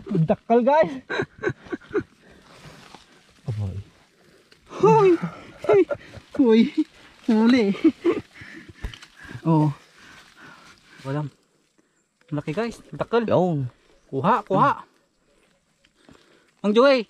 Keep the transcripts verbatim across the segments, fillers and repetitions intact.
Dakkel, guys. Aboy. Hoy! Hoy! Hoy! Huli. Oh. Walang. Laki, guys. Dakkel. Yaon. Kuha, kuha. Ang Joey.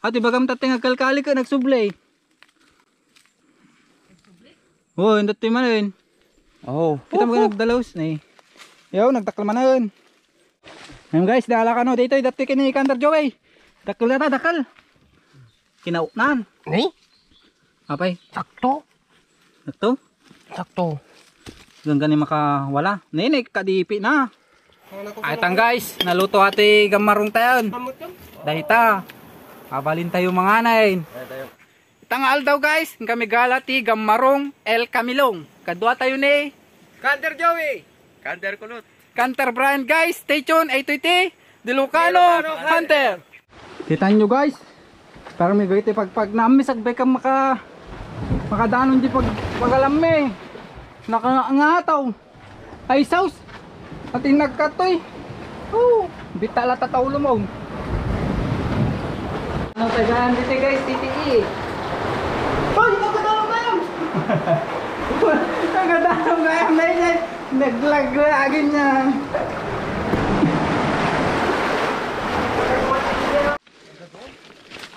Ati bagam tatay nga kalkali ka nagsubli. Oh, indot ti manen. Oh. Kita mo nagdalaws ni. Yaw, nagdakkel manen. Ayun guys, dala kano dito, dati kini Kanter Joey. Dakkel na ta, dakkel. Kinauknan. Ni? Apay? Sakto. Sakto? Sakto. Gangani makawala. Nini, kadipi na. Ay, tang guys, naluto ati gammarong tayon. Dahita. Abalin tayo manganay. Tang aldaw guys, kami gala ti gammarong El Camilong. Kadua tayo ni Kanter Joey. Kanter Kulot. Kanter Brian guys, stay tuned. Ito iti Dilocano Hunter. Kita nyo guys, parang may gaiti pagpag namis agbay ka maka makadanon di pag pagalammi. Nakangataw. Ay, saus! Pati nagkatoy. Oh, bitala ta taulo mo. Ano tagaan dito guys, titi. Hoy, nagkadalong kayo! Nagkadalong kayo, may nag- naglagla agin niya.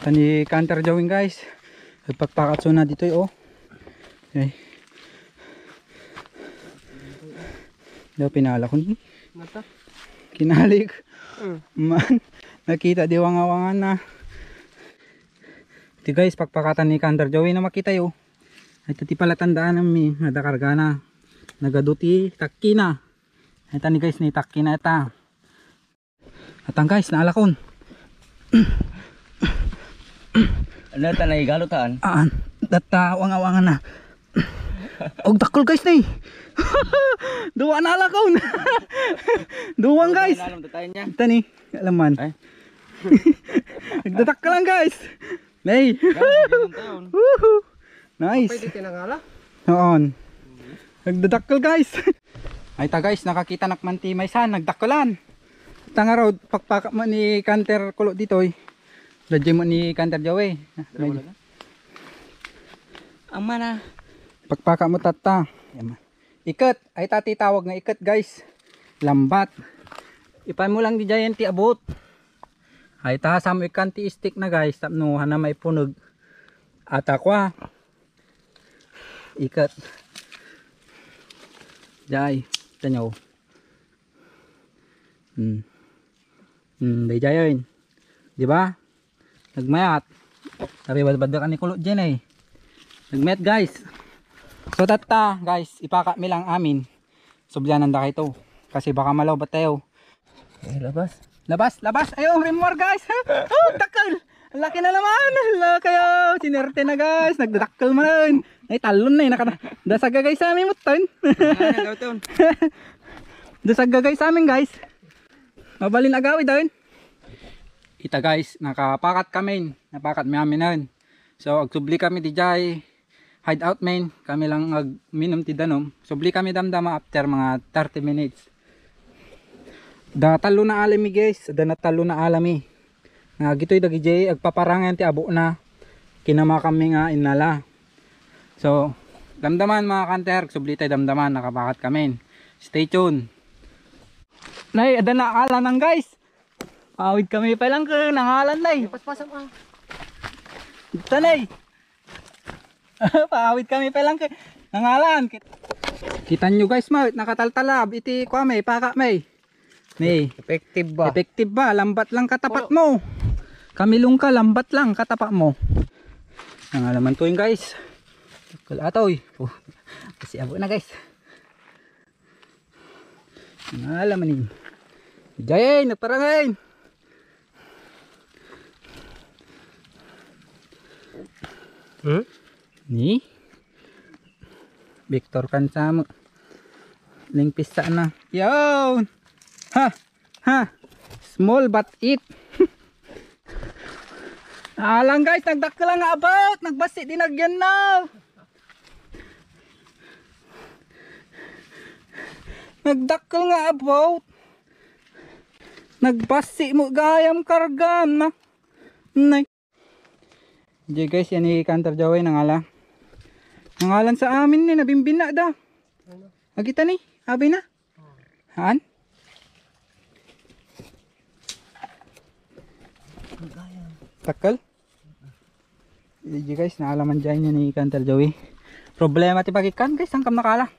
Tani Kanter Joey guys. Nagpakpakat suna dito, oh. Okay. Daw pinala ko ni. Nata? Kinalik. Mm. Man, nakita di wanga-wanga na. Iti guys, pakpakatan ni Kanter Joey na makita yo. Ay, iti pala tandaan mi, nadakargana. Nagadu ti takkina. Ay, tani guys, ni takkina ita. Atang guys, naalakon. Ano ta naigalo taan? Aan, datta wanga-wanga na. Og dakkel guys ni. Duwa naalakon. Duwang guys. Alam ta tayo niya. Tani, alaman. Ay. Nagdadakkel lang guys. Nay. Yan, yan taon. Woohoo. Nice. Pwede tinangala? Noon. Nagdadakkel guys. Ay ta guys, nakakita nak man ti maysa, nagdakkelan. Tangaraw, pakpaka mo ni Kanter Kulo ditoy. Ladji mo ni Kanter Joey. Ang mana. Pakpaka mo tatta. Yan. Iket, ay ta ti tawag nga iket guys. Lambat. Ipay mo lang di giant ti abot. Ay ta, sam ikan ti stick na guys, tapno hana maipuneg. Ata kwa. Iket. Jay, tanyo. Hmm. Hmm, daydiay. Di ba? Nagmayat. Sabi, badbadda ka ni Kulot Jen eh. Nagmayat guys. So tatta guys, ipaka mi lang amin. Sublianan da kayo. Kasi baka malaw ba tayo? Eh, labas. Labas, labas. Ayun, rimor guys. Oh, dakkel. Laki na naman. Laki oh. Sinerte na guys. Nagdadakkel man. Ay, talon na eh. Nakada. Dasag guys sa amin mutan. Ano daw ton? Dasag guys sa amin guys. Mabalin agawi daw. Ita guys, nakapakat kami. Napakat mi amin. So, agsubli kami di jay hideout men, kami lang agminum ti danum. Subli kami damdama after mga thirty minutes. Da tallo na alami guys, da na tallo na alami. Nga gitoy dagijay agpaparangan ti abona. Kinamakammi nga innala. So, damdaman mga kanter, subli tay damdaman, nakapakat kami. Stay tuned. Nay, ada na alanan guys. Paawid kami pa lang ko nangalan nay. Paspasam ah. Tanay. Paawid kami pa lang ko nangalan. Kit- Kita nyo guys, ma, nakataltalab iti kuha may, paka may. Ni. Effective ba? Effective ba? Lambat lang katapat mo. Kamilong ka, lambat lang katapat mo. Nangalaman ko yun guys. Kulatoy. Oh. Kasi abo na guys. Nangalaman yun. Jay, nagparangay. Hmm? Ni? Victor Kansamo. Ning pista na. Yun! Ha! Ha! Small but it. Alang guys, nagdakkel nga about. Nagbasi di nagyan na. Nagdakkel nga about. Nagbassi mo gayam kargam na. Nay. Diay guys, yan ni Kantar Joey nangala. Nangalan sa amin ni, nabimbinna da. Agita ni, abi na. Haan? Takkel? Diay guys, naalaman diay ni Kantar Joey. Problema ti pagikkan guys, saan kam nakala?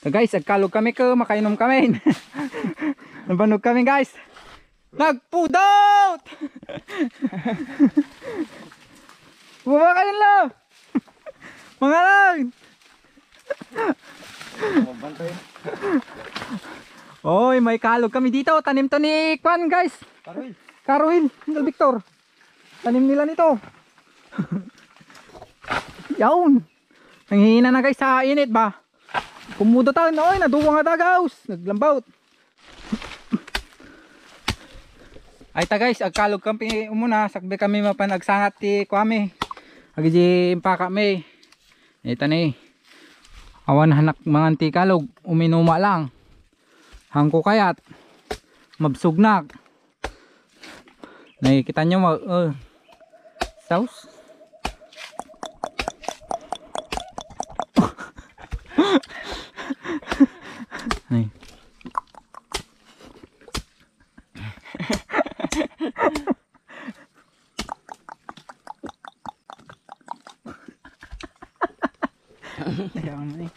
So guys, agkalog kami ko, makainom kami. Nabannog kami guys. Nagpudot! Bumaba kayo lo! Mga lang! Oy, may kalog kami dito. Tanim to ni Kwan guys. Karuil. Karuil. Uncle Victor. Tanim nila nito. Yaon. Nanghihina na guys sa init ba? Kumudo tayo, oy, naduwa nga dagaus. Naglambaw. Ay ta guys, agkalog kami umuna, sakbay kami mapan agsangat ti kuami. Agidi impaka mi. Ita ni. Awan hanak mangan ti kalog, uminuma lang. Hangko kayat. Mabsugnak. Nakikita nyo, ma-, uh, sauce. Ay. Ayan, eh.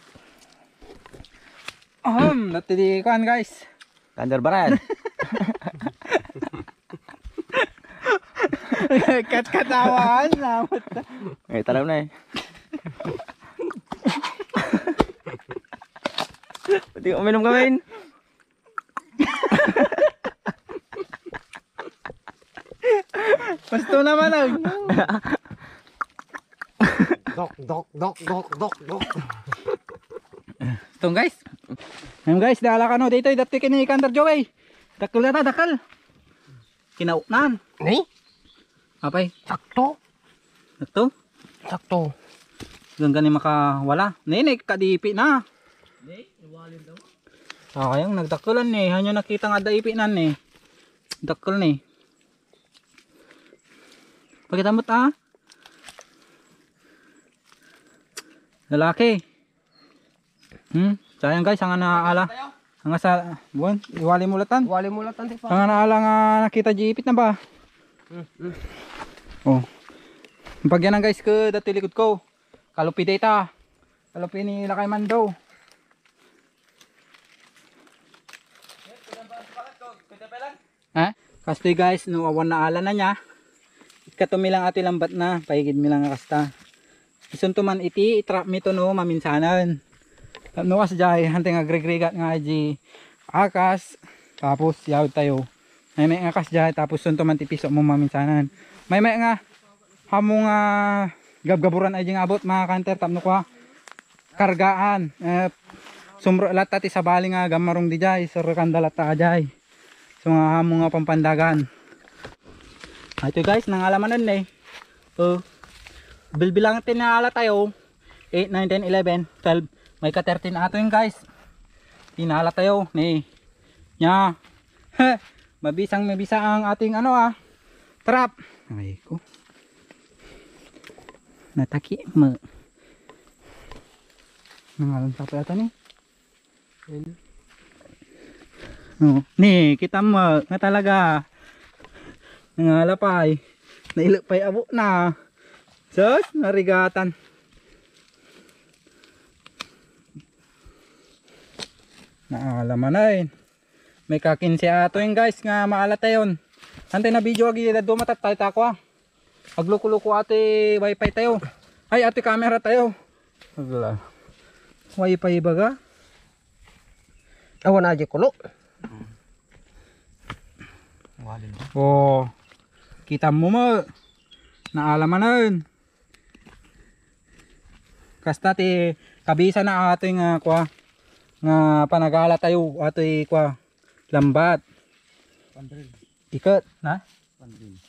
Ahem, dati di kuan, guys. Thunder Baran. Kat-katawan, namot. Ay, taram na eh. Pati uminom kami. Gusto naman ang Dok, dok, dok, dok, dok, dok. Itong guys. Ayun guys, dala kano dito, dati kini Kantar Joey. Dakkel na ta, dakkel. Kinauknan. Ni? Apay? Sakto. Sakto? Sakto. Hanggang gani makawala. Nini, kadipi na. Sayang, nagdakkelan ni. Hanyo nakita nga daipi na ni. Dakkel ni. Pakita mo ta. Lalaki. Hmm, sayang guys, ang naala. Ang sa, buwan, iwali mo latan. Iwali mo latan, di pa. Ang naala nga nakita di ipit na ba? Hmm, hmm. Oh. Pagyanan guys, ko dati likod ko. Kalupi data. Kalupi ni Lakay Mando. Ha? Kastoy guys, no awan naala na niya. Ikatumi lang ati lambat na, paigid mi lang kasta. Isunto man iti itrap mi to no maminsanan. No kas jay, hanteng agrigrigat nga aji akas, tapos yawid tayo. May may nga kas jay, tapos sunto man ti piso mo maminsanan. May may nga Hamo nga gabgaburan ay di nga abot, mga kanter, tapno kwa kargaan. Eh, sumro latta ti sabali nga gammarong di jay, surrekanda latta a jay. So nga hamo nga pampandagan. Ay, ito guys, nangala manen eh. Oh, bilbilang ti naala tayo. Eight, nine, ten, eleven, twelve. May ka thirteen ato yun guys. Tinala tayo ni nya. Mabisang mabisa ang ating ano ah. Trap. Ay ko. Nataki mo. Nangalan sa pala ni. Ayun. Oh, ni, kita mo nga talaga. Nangalapay. Nailapay abo na. Sus, narigatan. Naalaman ay. May kakinse ato yun guys nga maala tayon. Antay na video agi da dumatat tayo tako ah. Agluko-luko ati wifi tayo. Ay, ati camera tayo. Agla. Wifi baga. Awan aja kulo. Walin. Oh. Kita mo mo. Naala manen. Kasta ti kabisa na atoy nga kwa nga panagala tayo atoy kwa lambat. Pandril. Iket na? Pandril.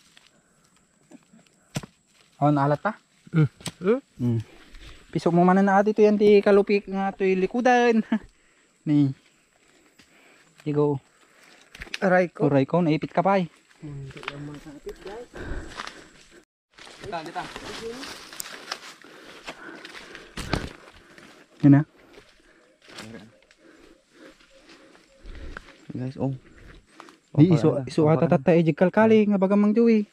Awan alat ta? Mm. Mm. Piso mo manen ati to yan ti kalupik nga toy likudan. Ni. Digo. Aray ko. Aray ko, naipit ka pa eh. Mundo ang mga kapit, guys. Dita, dita. Yan na. Guys, oh. Di, isu, isu ata tatta ijig kalkali nga baga Mang Joey.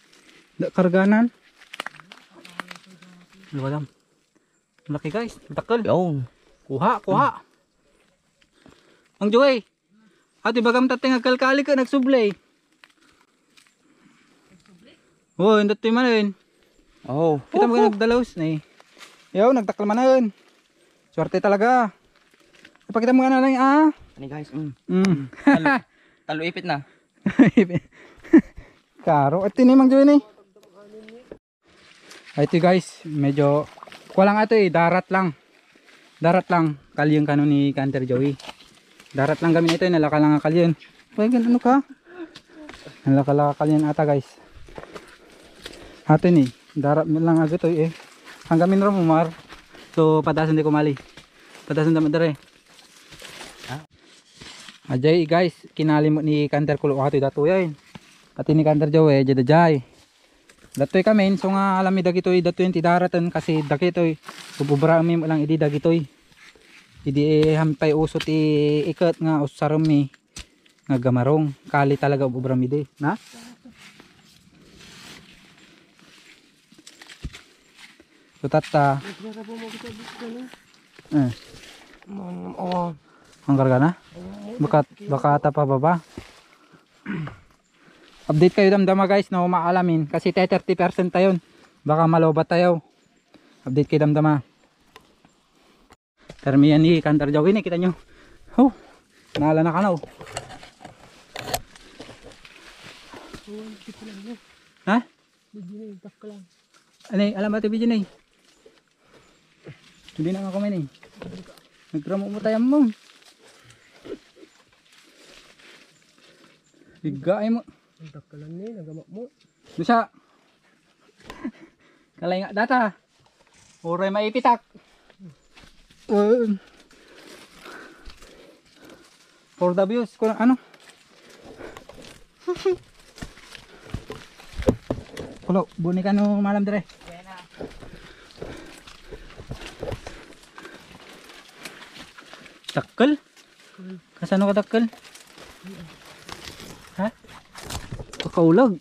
Da, karganan. Luwadam. Laki, guys, dakkel. Yo. Kuha, kuha. Mang Joey. Ati bagam tatta nga kalkali ka nagsubli. Oh, indot ti manen. Oh. Kita mo nagdalaws ni. Yo, nagdakkel manen. Swerte talaga. Ipakita mo nga na lang, ah. Ani, guys, mm. Mm. Talo, talo ipit na. Karo, ati ni Mang Joey ni. Ay, ito guys, medyo kuha lang ito eh, darat lang. Darat lang, kalyeng kano ni Kanter Joey. Darat lang kami ito eh, nalaka lang ang kalyeng. Ay, gan-, ano ka? Nalaka lang ang kalyeng ata guys. Ato ni, darat lang agad ito eh. Hanggang minro mo, Mar. So, padasan di kumali. Padasan damo dere. Ajay guys, kinali mo ni Kanter kulo ato datoy ay. Pati ni Kanter Joey, jay dajay. Datoy kami, so nga alam mi dagitoy, datoy ti daraten kasi dagitoy, ububra mi lang idi dagitoy. Idi, eh, hampay uso ti iket nga usaren mi nga gamarong. Kali talaga ububra mi di, na? So, tatta. Eh. Ang karga na? Baka, baka ata pababa. Update kayo damdama guys, no, maalamin. Kasi te thirty percent tayo. Baka malobat tayo. Update kayo damdama. Permi yan ni Kantar Joey ni, kita nyo. Oh, nala na kanaw. Ha? Ano, alam mo ito, video na eh. Hindi na nga kumain eh. Nagramo mo tayo mo. Higa ay mo. Ang dakkalan ni, nagama mo. Bisa. Kalay nga data. Uray maipitak. Uh, for the views, kung ano. Kulo, buni ka no malam dire. Dakkel? Kasano ka dakkel? Ha? Kakaulag.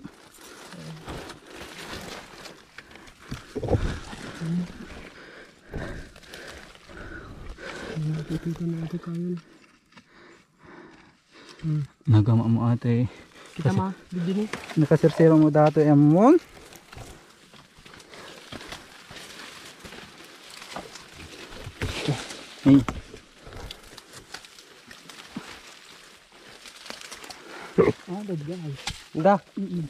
Nakikita na ito kayo. Hmm. Nagama mo ate. Kita kasi ma, bigyan eh. Nakasirsiro mo dati, Emon. Hey. Ah, dagdag. Da. Mm-mm.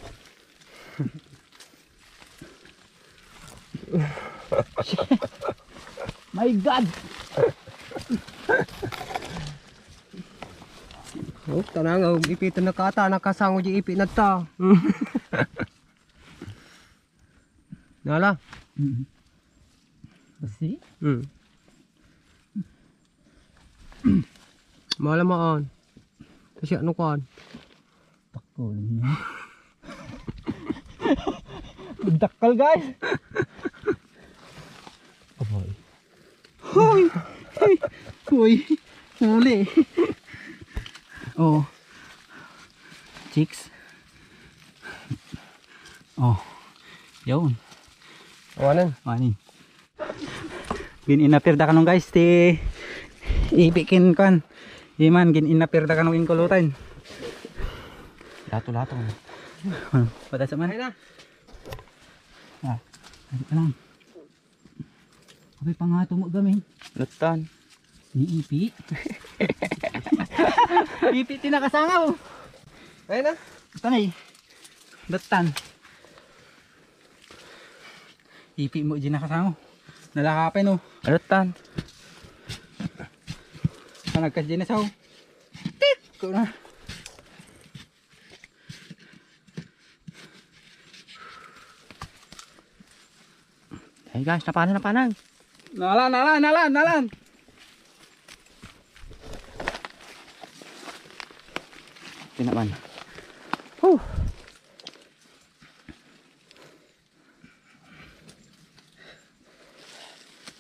My God! Oh, tanang, oh, ipitan na kata, nakasango di ipi na ta. Nala? Mm. Kasi? Hmm. Mala maan. Kasi ano kan? Dakkel. Dakkel, guys. Aboy. Hoy! Hoy! Hoy! Huli. Oh. Chicks. Oh. Yun. Awanan. Awanan. Gin-inapir da kanon, guys, ti ipi ken kuan. Iman, gin-inapir da kanon ken kulutan. Lato-lato. Pada sa man. Ay na. Ah, ano ka lang? Abay, pangato mo gamin. Latan. Ni ipi. Ipi ti nakasangaw. Ay na. Tanay. Latan. Ipi mo di nakasango. Nalakapay no. Alutan. Panagkas di na sao. Tik! Ko na. Hey guys, napanan, napanan. Nalan, nalan, nalan, nalan. Tinaman.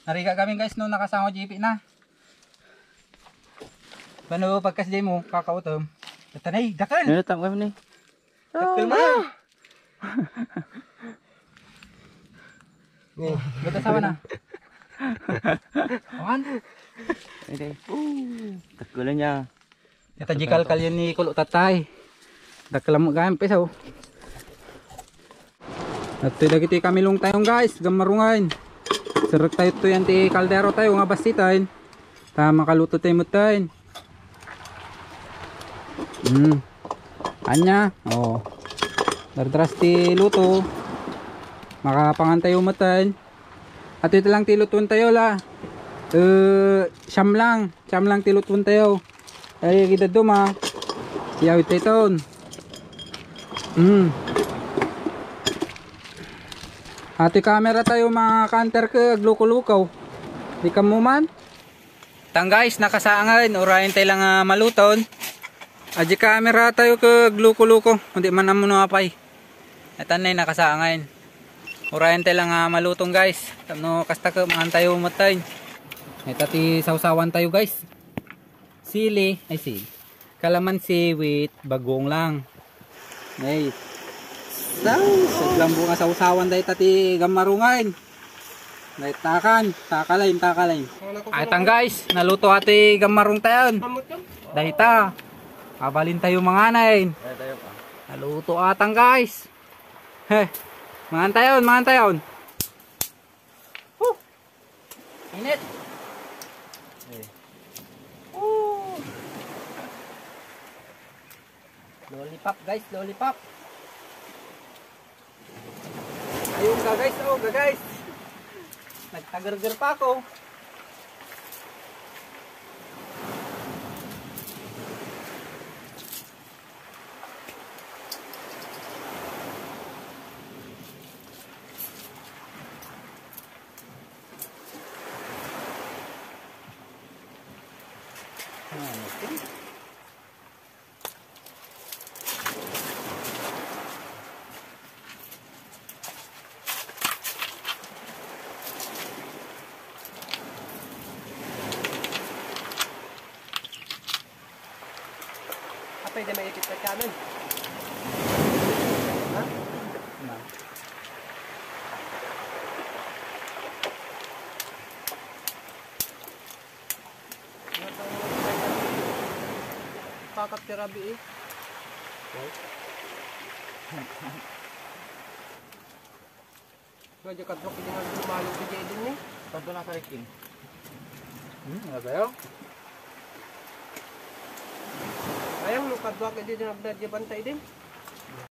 Narigat kami, guys, no nakasango J P na. Mano pagkasdiay mo, kakautom. Tatanay, dakkel. Ano tang ni? Dakkel mo. Oh, ba't asawa na? Awan? Ede. Dakkel niya. Ita di kalkal yan ni Kulo Tatay. Dakkel mo gayam pesa, oh. At dagiti kamilong tayo, guys, gammarungan. Serrek tayo to yan ti kaldero tayo nga bastitan. Ta makaluto tayo metten. Hmm. Anya, oh. Dardaras ti luto. Makapangan tayo metten. At ito lang ti lutuan tayo la. Eh, siyam lang. Siyam lang ti lutuan tayo. Ay, gidaduma. Yawit tayo ton. Hmm. Ati camera tayo, mga kanter ke, agluko-lukaw. Di ka mo man? Tang guys, nakasaangan, urayan tayo lang, ah, maluton. Adi camera tayo ke agluko-luko, hindi man amo no apay. Atan na nakasaangan. Urayan tayo lang, ah, maluton guys. Tapno kasta ke, mangan tayo matay. Ita ti sawsawan tayo guys. Sili, ay sili. Kalamansi with bagong lang. Ay. Saw, saglambo nga sawsawan dayta ti gammarungan. Dayta kan, takalain, takalain. Ay, tang guys, naluto ati gammarung tayon. Dayta. Abalin tayo manganen. Naluto atang guys. He. Mangan tayon, mangan tayon. Huh! Init! Eh. Huh! Lollipop, guys, lollipop. Ayun ka, guys, oh, ka, guys. Nagtagerger pa ako. Apay, di maipit ka kanan. Ha? Na. Pakat ti rabii. Medyo kadrok, hindi nga lumayo si Jaden eh. Tanto na sa Ricky. Hmm, ano ba yun? Ayang no kadrok, hindi din nagdadya bantay din.